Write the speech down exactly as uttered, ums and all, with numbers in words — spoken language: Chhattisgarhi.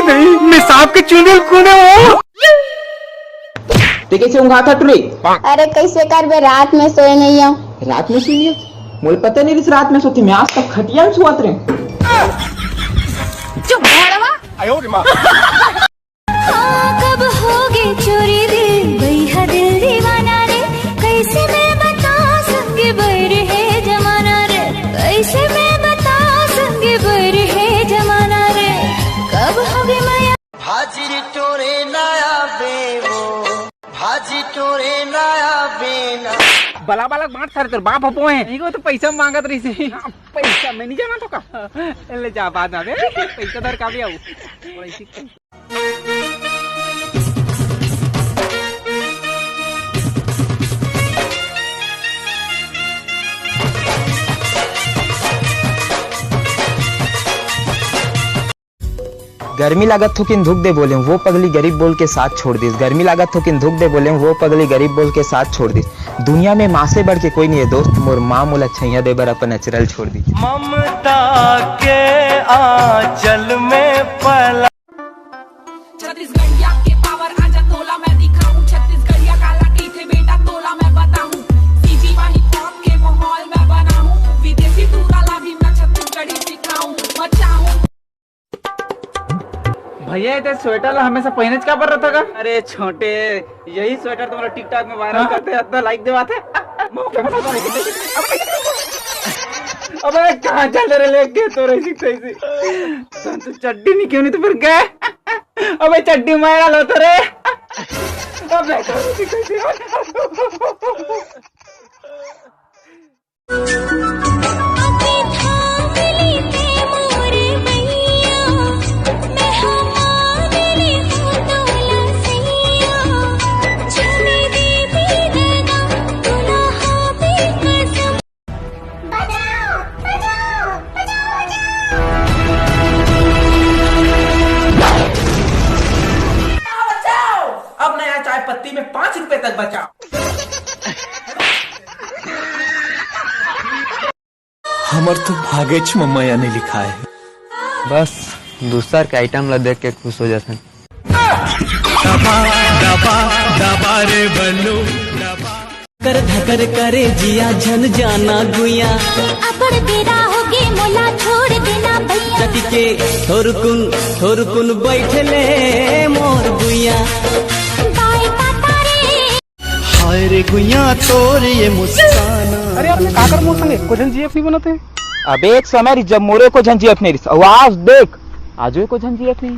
मैं सांप के चूंदे ल कूदे हूँ। ते कैसे ऊँघाथस टुरी? अरे कैसे करबे, रात में सोए नहीं हूँ। रात में सोए नहीं हस? मोला पता नहीं रहिस रात में सोथे, मैं आज तक खटिया में सुआत रहे। चुप भड़वा। कब होगे चोरी रे, भैया दिल दीवाना रे, कैसे मैं बता संग बैर है जमाना रे, कैसे मैं बता संग बैर है जमाना रे, कब होगे मैं भाजी टोरे नया बेवो, भाजी टोरे नया बेना। बला बला बांट सारे, तोर बाप हपो है। नहीं, वो तो पैसा मांगत रहिस हे। हाँ, पैसा मैं नहीं जाना तो का। ले जा, बाद में आबे। पैसा धर का भी आऊ। गर्मी लागत थोकिन धुक दे बोलेंव, वो पगली गरीब बोल के साथ छोड़ दिस। गर्मी लागत थोकिन धुक दे बोलेंव, वो पगली गरीब बोल के साथ छोड़ दिस। दुनिया में माँ से बढ़ के कोई नहीं है दोस्त, मोर माँ मोला छैया दे बर अपन अचरा ल छोड़ दिस। ममता के आंचल में पला छत्तीसगढ़िया के पावर आजा तोला मैं दिखाऊं, छत्तीसगढ़िया काला कहिथे बेटा तोला मैं बताऊं, सीजी वाली पॉप के माहौल मैं बनाऊं, विदेशी टूरा ला भी मैं छत्तीसगढ़ी सिखाऊं, मचाऊं। भैया, ये स्वेटर ला हमेशा पहिनेच काबर रहिथस का? अरे छोटे, यही स्वेटर तुम्हारा TikTok में वायरल हाँ। करथे, इतना लाइक देवाथे। अबे कहाँ चल रहे लेके तो रही सीख सही से। तो चड्डी नहीं क्यों नहीं तो फिर गए। अबे चड्डी मैं डालो तो रे। अबे तो रही सीख सही से। अब नया चाय पत्ती में पाँच रुपए तक बचा। हमर तो भागेच म मया नहीं लिखाय हे। बस दूसर के आइटम ला देख के खुश हो जाथन। दबा, दबा, दबा रे बल्लू, दबा। कर धकर करे जिया झन जाना गुया। अबड़ बेरा होगे मोला छोड़ देना भैया। कति के थोरकुन, थोरकुन बैठले मोर गुया। बाय टाटा रे। हाय रे गुइया तोर ये मुस्कान। अरे, आपने का कर मोर संगे? एको झन जीएफ नहीं बनाते। अबे, एक समय रहिस, जब मोरो एको झन जीएफ नहीं रहिस। अउ आज देख, आजो एको झन जीएफ नहीं।